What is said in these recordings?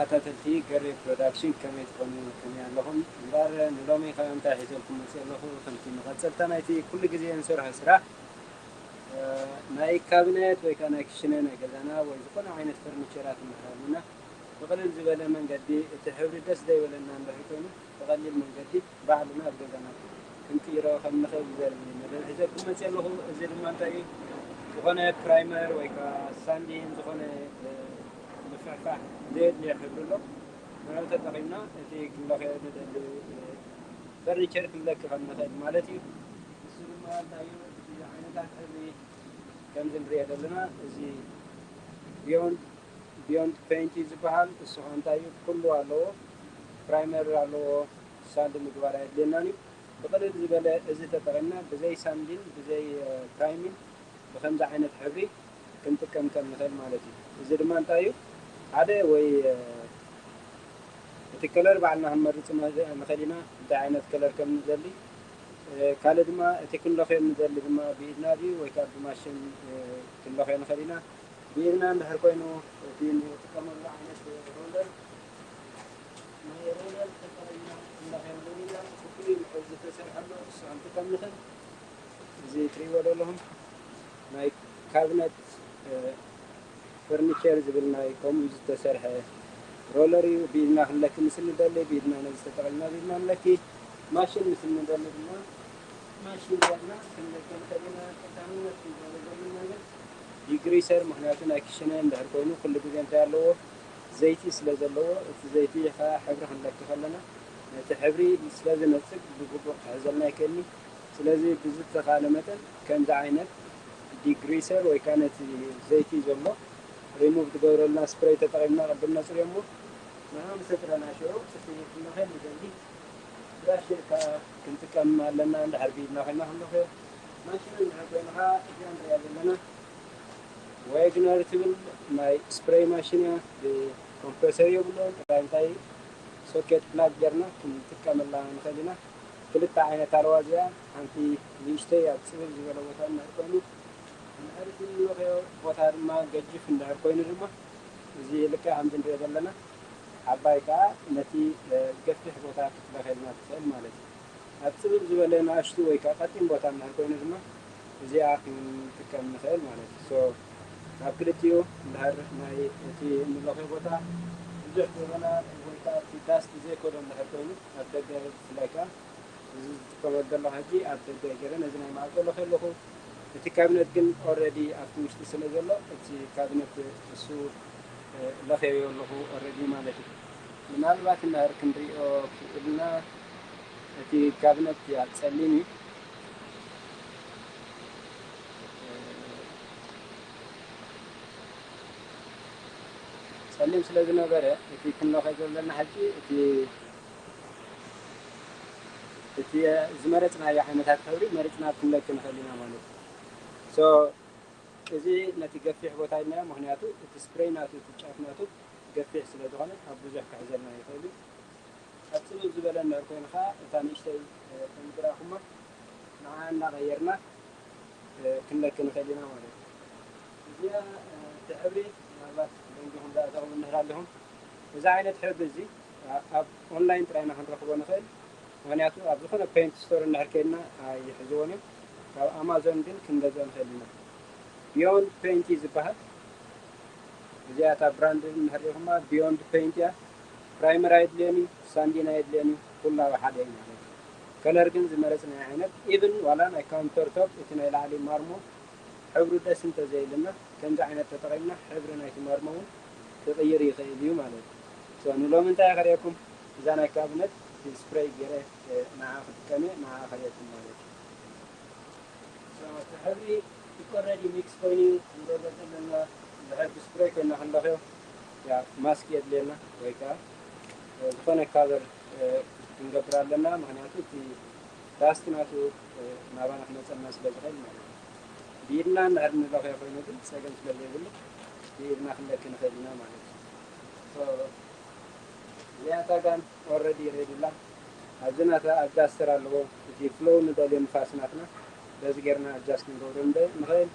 ተኸታተልቲ ገሬ ፕሮዳክሽን ከመይ ትኾኑ? ከመይ ኣለኹም? እምበር ንሎሚ ከ እንታይ ሒዘልኩም መፅእ ኣለኹ? ከምቲ መቐፀልታ ናይቲ ኩሉ ግዜ እንሰርሖ ስራሕ፣ እ፣ ናይ ካቢኔት ወይ ከዓ ናይ ክሽነ ናይ ገዛና ወይ ዝኾነ ዓይነት ፈርኒቸራት ንመሃር ኣለና። ብቕልል ዝበለ መንገዲ እቲ ሕብሪ ደስ ዘይበለና እንድሕር ኮይኑ ብቐሊል መንገዲ ባዕልና ኣብ ገዛና ክንቅይሮ ከም ንኽእል ዘርኢ መደብ ሒዘልኩም መፅእ ኣለኹ። እዚ ድማ እንታይ እዩ? ዝኾነ ፕራይመር ወይ ከዓ ሳንዲን ዝኾነ፣ እ፣ ምፍሕፋሕ ዘየድልዮ ሕብሪ ኣሎ። ንዕኡ ተጠቒምና እቲ ክንለኽዮ ንደሊ፣ እ፣ ፈርኒቸር ክንለኪ ከም ንኽእል ማለት እዩ። ንሱ ድማ እንታይ እዩ? እቲ ዓይነታት ሕብሪ ከምዚ ንሪኦ ዘለና እዚ ቢዮንድ፣ ቢዮንድ ፔይንት እዩ ዝበሃል። እሱ ኸ እንታይ እዩ? ኩሉ ኣለዎ። ፕራይመር ኣለዎ። ሳንድ ምግባር ኣየድልየናን እዩ። ብቕልል ዝበለ እዚ ተጠቒምና ብዘይ ሳንዲን ብዘይ፣ እ፣ ፕራይሚን ብኸምዚ ዓይነት ሕብሪ ክንጥቀም ከም ንኽእል ማለት እዩ። እዚ ድማ እንታይ እዩ? ሓደ ወይ፣ እ፣ እቲ ከለር ባዕልና ክንመርጽ ንኽእል ኢና፣ እንታይ ዓይነት ከለር ከም ንደሊ። እ፣ ካልእ ድማ እቲ ክንለኽዮ ንደሊ ድማ ብኢድና ድዩ ወይ ከዓ ብማሽን፣ እ፣ ክንለኽዮ ንኽእል ኢና። ብኢድና እንድሕር ኮይኑ እቲ ንጥቀመሉ ዓይነት ሮለር፣ ናይ ሮለር ተጠቒምና ክንለኽዮ ንኽእል ኢና። ብፍሉይ ንዑ ዝተሰርሐ ኣሎ፣ እሱ ክንጥቀም ንኽእል። እዚ ትሪእዎ ዘለኹም ናይ ካቢነት፣ እ፣ ፈርኒቸር ዝብል ናይ ከምኡ ዝተሰርሐ ሮለር እዩ። ብኢድና ክንለኪ ምስ እንደሊ ብኢድና ነዚ ተጠቒምና ብኢድና ንለኪ። ማሽን ምስ እንደሊ ድማ ማሽን ጌርና ክንለኪ ንኽእል ኢና። ቀዳምነት ክንገብሮ ዘለና ግን ዲግሪሰር፣ ምኽንያቱ ናይ ክሽነ እንድሕር ኮይኑ ኩሉ ግዜ እንታይ ኣለዎ? ዘይቲ ስለ ዘለዎ፣ እቲ ዘይቲ ኸዓ ሕብሪ ክንለኪ ከለና ነቲ ሕብሪ ስለ ዝነጽግ ብግቡእ ክሕዘልና ይክእልኒ። ስለዚ ብዝተኻለ መጠን ከምዚ ዓይነት ዲግሪሰር ወይ ከዓ ነቲ ዘይቲ ዘሎ ሪሙቭ ዝገብረልና ስፕሬይ ተጠቒምና ቅድም ነጽርዮ እሞ፣ ንዓ ምስ ኣጽረና ሽዑ እቲ ክንለኽዮ ንደሊ ብራሽ ጌርካ ክንጥቀም ኣለና። እንድሕር ብኢድና ኮይና ክንለኽዮ፣ ማሽን እንድሕር ኮይኑ ኸዓ እዚኣ ንሪኣ ዘለና ዌግነር ትብል ናይ ስፕሬይ ማሽን እያ። ብኮምፕረሰር የብሉን። ጥራይ እንታይ ሶኬት ፕላግ ጌርና ክንጥቀመላ ንኽእል ኢና። ክልተ ዓይነት ኣለዋ እዚኣ። ሓንቲ ንእሽተይ ኣብ ጽብብ ዝበለ ቦታ እንድሕር ኮይኑ፣ እንድሕር እቲ ንለኽዮ ቦታ ድማ ገጅፍ እንድሕር ኮይኑ ድማ፣ እዚ ልክዕ ከምዚ ንሪኦ ዘለና ዓባይ ከዓ ነቲ፣ እ፣ ገፊሕ ቦታ ክትለኽየልና ትኽእል ማለት እዩ። ኣብ ጽብብ ዝበለ ንኣሽቱ ወይ ከዓ ቀጢን ቦታ እንድሕር ኮይኑ ድማ እዚኣ ክንጥቀም ንኽእል ማለት እዩ። ሶ፣ ኣብ ክልቲኡ እንድሕር ናይ እቲ እንለኽዮ ቦታ ብዙሕ ዘይኮነ ወይ ከዓ እቲ ዳስት ዘይኮነ እንድሕር ኮይኑ ኣብ ደገ ብፍላይ ከዓ እዚ ዝጥቀመሉ ዘለኹ ሕጂ ኣብ ደገ ገይረ ነዚ ናይ ማዕጾ ለኽየ ኣለኹ። እቲ ካቢነት ግን ኦልሬዲ ኣብቲ ውሽጢ ስለ ዘሎ፣ እቲ ካቢነት እሱ፣ እ፣ ለኽየዮ ኣለኹ ኦልሬዲ ማለት እዩ። ምናልባት እንድሕር ክንሪኦ ክኢልና፣ እቲ ካቢነት ያ ጸሊም እዩ። ጸሊም ስለ ዝነበረ፣ እቲ ክንለኽዮ ዘለና ሕጂ እቲ እቲ ዝመረጽናዮ ዓይነታት ሕብሪ መሪጽና ክንለኪ ንኽእል ኢና ማለት እዩ። ሶ፣ እዚ ነቲ ገፊሕ ቦታ ኢልናዮ፣ ምኽንያቱ እቲ ስፕሬይ ናቱ፣ እቲ ጫፍ ናቱ ገፊሕ ስለ ዝኾነ ኣብ ብዙሕ ክሕዘልና ይኽእል እዩ። ኣብ ጽብብ ዝበለ እንድሕር ኮይኑ ኸዓ እታ ንእሽተይ፣ እ፣ ክንግራኹማ ንዓ እናቐየርና፣ እ፣ ክንለኪ ንኽእል ኢና ማለት እዩ። እዚኣ፣ እ፣ እቲ ሕብሪ ምናልባት ደንጊኹም ዝኣተኹም እንድሕር ኣለኹም፣ እዚ ዓይነት ሕብሪ እዚ ኣ-፣ ኣብ ኦንላይን ጥራይ ኢና ክንረኽቦ ንኽእል። ምኽንያቱ ኣብ ዝኾነ ፔይንት ስቶር እንድሕር ከይድና ኣይሕዝዎን እዮም። ካብ ኣማዞን ግን ክንገዝኦ ንኽእል ኢና። ቢዮንድ ፔይንት እዩ ዝበሃል። እዚኣ እታ ብራንድ እንድሕር ሪኢኹማ ቢዮንድ ፔይንት እያ። ፕራይመር ኣየድልዮን እዩ፣ ሳንዲን ኣየድልዮን እዩ፣ ኩሉ ኣብ ሓደ እዩ ማለት እዩ። ከለር ግን ዝመረጽናዮ ዓይነት፣ ኢቭን ዋላ ናይ ካውንተር ቶፕ እቲ ናይ ላዕሊ ማርሞ ሕብሩ ደስ እንተዘይብለና፣ ከምዚ ዓይነት ተጠቒምና ሕብሪ ናይቲ ማርሞ እውን ክቕይር ይኽእል እዩ ማለት እዩ። ሶ፣ ንሎሚ እንታይ ከርእየኩም? እዛ ናይ ካቢነት ስፕሬይ ገይረ፣ እ፣ ንዓ ክጥቀም እየ፣ ንዓ ከርእየኩም ማለት እዩ። ሶ፣ እቲ ሕብሪ ኦልሬዲ ሚክስ ኮይኑ ንገብሮ ዘለና፣ ድሕር ብስፕሬይ ኮይና ክንለኽዮ፣ ያ፣ ማስክ የድልየና፣ ወይ ከዓ፣ እ፣ ዝኾነ ካቨር፣ እ፣ ክንገብር ኣለና። ምኽንያቱ እቲ ዳስት ናቱ፣ እ፣ ናባና ክመፀና ስለ ዝኽእል ማለት እዩ። ብኢድና እንድሕር ንለኽዮ ኮይኑ ግን ፀገም ስለ ዘይብሉ ብኢድና ክንለኪ ንኽእል ኢና ማለት እዩ። ሶ፣ እዚኣ እታ ጋን ኦልሬዲ ሬዲ ኣላ። ኣብዚ ናታ ኣድጃስተር ኣለዎ። እቲ ፍሎው ንደልዮ ንፋስ ናትና በዚ ጌርና ኣድጃስት ክንገብሮ ንደ-፣ ንኽእል።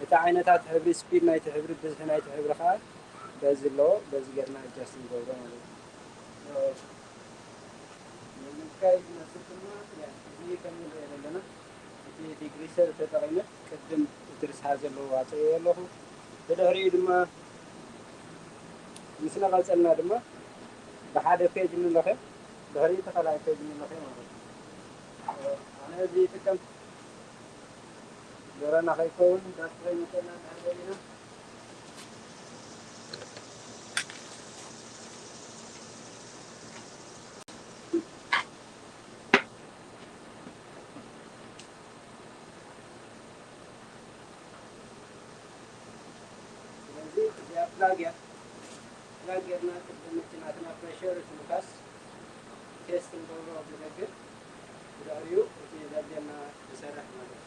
እቲ ዓይነታት ሕብሪ፣ ስፒድ ናይቲ ሕብሪ፣ ብዝሒ ናይቲ ሕብሪ ከዓ በዚ ኣለዎ፣ በዚ ጌርና ኣጃስት ንገብሮ ማለት እዩ። ንምንታይ ዝመስል ድማ፣ ያ፣ እዚ ከም ንሪኦ ዘለና፣ እቲ ዲግሪ ሰብ ተጠቒመ፣ ቅድም እቲ ርስሓት ዘለዎ ኣጽሪዮ ኣለኹ። ብድሕሪኡ ድማ፣ ምስ ነቐጸልና ድማ፣ ብሓደ ፔጅ ንለኸ፣ ድሕሪኡ እቲ ካልኣይ ፔጅ ንለኸ ማለት እዩ። ኣነ እዚ ይጥቀም፣ ዶሮና ከይከውን፣ ዳስ ከይመጸና እንዳሃለና። ስለዚ እዚኣ ፕላግ እያ። ፕላግ ጌርና ቅድም እቲ ናትና ፕሬሸር፣ እቲ ንፋስ ቴስት ንገብሮ ብደገ፣ ብድሕሪኡ እቲ ዘድልየና ንሰርሕ ማለት እዩ።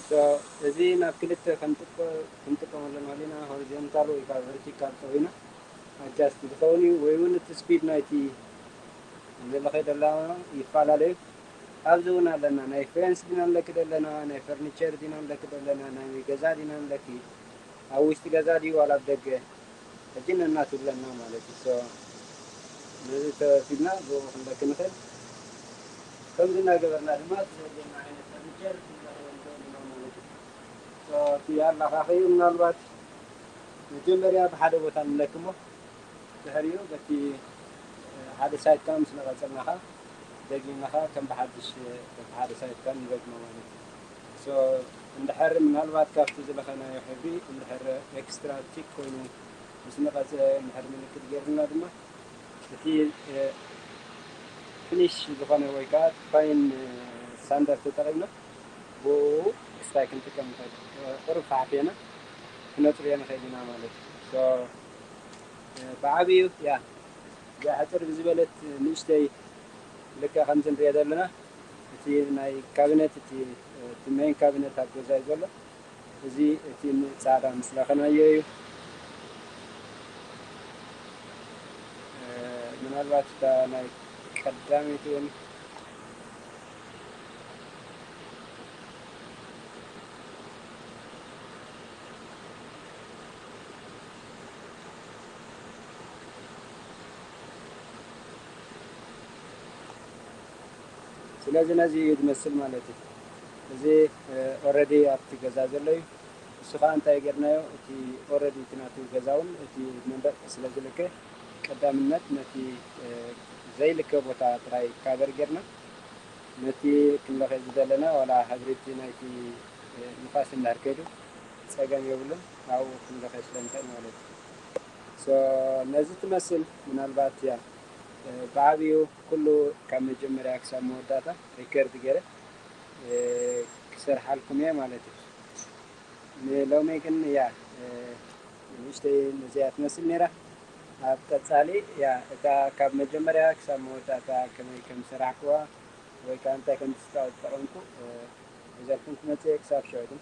So፣ እዚ ናብ ክልተ ክንጥቀ-፣ ክንጥቀመሉ ንኽእል ኢና። ሆሪዞንታል ወይ ከዓ ቨርቲካል ተኮይኑ ኣድጃስት ዝኸውን እዩ፣ ወይ እውን እቲ ስፒድ ናይቲ ዘለኸ ደላ ይፈላለዩ። ኣብዚ እውን ኣለና፣ ናይ ፌንስ ዲና ንለኪ ደለና፣ ናይ ፈርኒቸር ዲና ንለኪ ደለና፣ ናይ ገዛ ዲና ንለኪ፣ ኣብ ውሽጢ ገዛ ድዩ ዋላ ኣብ ደገ፣ ሕጂ ነናትብለና ማለት እዩ። So፣ ነዚ ተወሲድና ብኡ ክንለኪ ንኽእል። ከምዚ እናገበርና ድማ እቲ ዘድልየና ዓይነት ፈርኒቸር ክንረኽቦ ንኽእል ኢና ማለት እዩ። So፣ እቲ ኣላኻኺኡ ምናልባት መጀመርያ ብሓደ ቦታ ንለኪ እሞ ድሕሪኡ በቲ ሓደ ሳይት ከዓ ምስ ነቐጸልና ከዓ ደጊምና ከዓ ከም ብሓድሽ በቲ ሓደ ሳይት ከዓ ንደግሞ ማለት እዩ። So፣ እንድሕር ምናልባት ካብቲ ዝለኸናዮ ሕብሪ እንድሕር ኤክስትራ ቲክ ኮይኑ ምስ ነቐጸ እንድሕር ምልክት ገይሩልና ድማ እቲ ፊኒሽ ዝኾነ ወይ ከዓ ፋይን ሳንደር ተጠቒምና ብኡ ስታይ ክንጥቀም ንኽእል። ቁሩብ ፋሕፊሕና ክነፅርዮ ንኽእል ኢና ማለት እዩ። So፣ ብዓብዩ ያ እዚኣ ሕፅር ብዝበለት ንእሽተይ ልክዕ ከምዚ ንሪኦ ዘለና እቲ ናይ ካቢነት እቲ እቲ ሜን ካቢነት ኣብ ገዛ እዩ ዘሎ። እዚ እቲ ጻዕዳ ምስ ለኸናዮ እዩ። ምናልባት እታ ናይ ቀዳመይቲ እውን ስለዚ ነዚ እዩ ዝመስል ማለት እዩ። እዚ ኦረዲ ኣብቲ ገዛ ዘሎ እዩ። እሱ ከዓ እንታይ ጌርናዮ? እቲ ኦረዲ እቲ ናቱ ገዛ እውን እቲ መንደቅ ስለ ዝልከ ቀዳምነት ነቲ ዘይልከ ቦታ ጥራይ ካቨር ጌርና ነቲ ክንለኸ ዝደለና ዋላ ሕብሪ እቲ ናይቲ ንፋስ እንዳር ከይዱ ጸገም የብሉን። ኣብኡ ክንለኸ ስለ ንኽእል ማለት እዩ። So ነዚ ትመስል ምናልባት ያ ብዓብዩ ኩሉ ካብ መጀመርያ ክሳብ መወዳእታ ሪከርድ ገይረ ክሰርሓልኩም እየ ማለት እዩ። ንሎሚ ግን ያ ንእሽተይ ነዚኣ ትመስል ነይራ። ኣብ ቀጻሊ ያ እታ ካብ መጀመርያ ክሳብ መወዳእታ ከመይ ከም ዝሰራሕኩዋ ወይ ከዓ እንታይ ከም ዝጠቐምኩ ሒዘልኩም ክመጽእ እየ። ክሳብ ሽዑ ግን